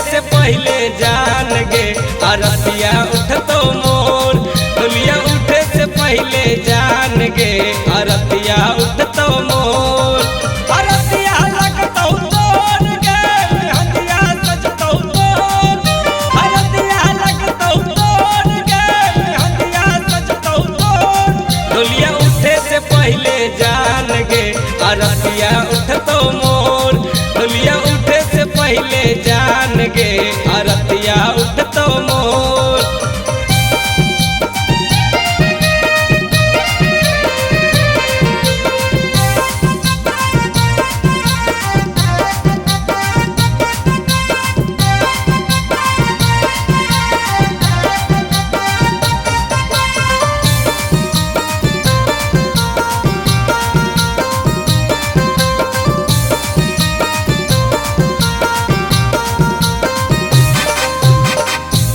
से पहले जान गे अरतिया उठतो मोर। डोलिया उठे से पहले जान गे अरतिया उठतो मोर। अरतिया लगतो तोर गे मेहंदिया सजतो तोर। अरतिया लगतो तोर गे मेहंदिया सजतो तोर। डोलिया उठे से पहले जान गे अरतिया उठतो मोर। डोलिया उठे से पहले जान गे अरतिया उठतो मोर।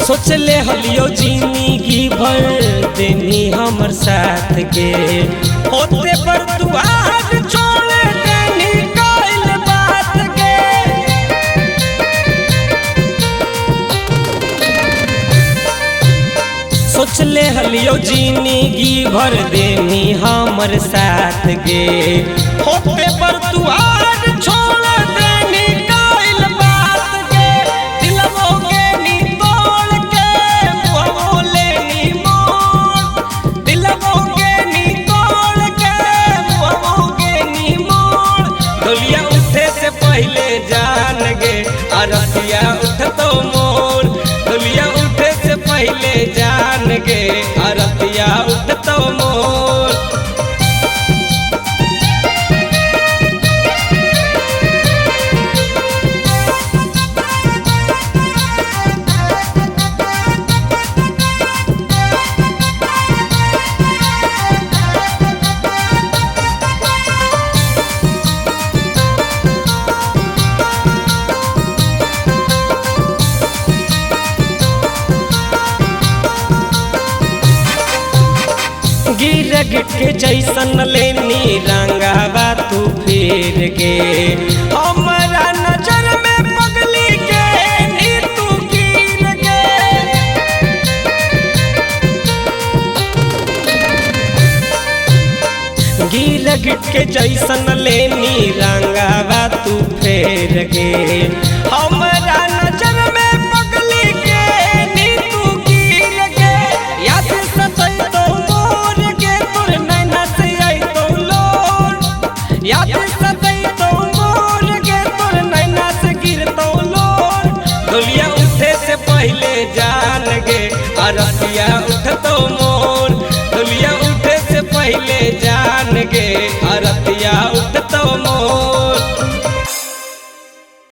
सोचले हलियो जिंदगी भर देनी हमर साथ गे, होते पर तू आज छोड़ देनी काइल बात गे। सोचले हलियो जिंदगी भर देनी हमर साथ गे, होते पर तू आज छोड़ देनी काइल बात गे। दिलवो के नी तोड़ के मुहवो लेनी मोड़। दिलवो के नी तोड़ के मुहवो के नी मोड़। डोलिया उठे से पहले जान गे अरतिया उठतो मोर। डोलिया उठे से पहले जान गे अरतिया उठतो मोर। गिरग के जैसन लेनी रंगावा तू फिर गे, हमारा नजर में पगली के नी तू गिर गे। गिरग के जैसन लेनी रंगावा तू फिर गे, हमारा नजर में पगली के नी तू गिर गे। याद सतई तो मोर गे तोर नैना से आई तो लोर। याद सतई तो मोर गे तोर नैना से गिर तो लोर। डोलिया उठे से पहले जान गे अरतिया उठतो मोर। डोलिया उठे से पहले जान गे अरतिया उठतो मोर।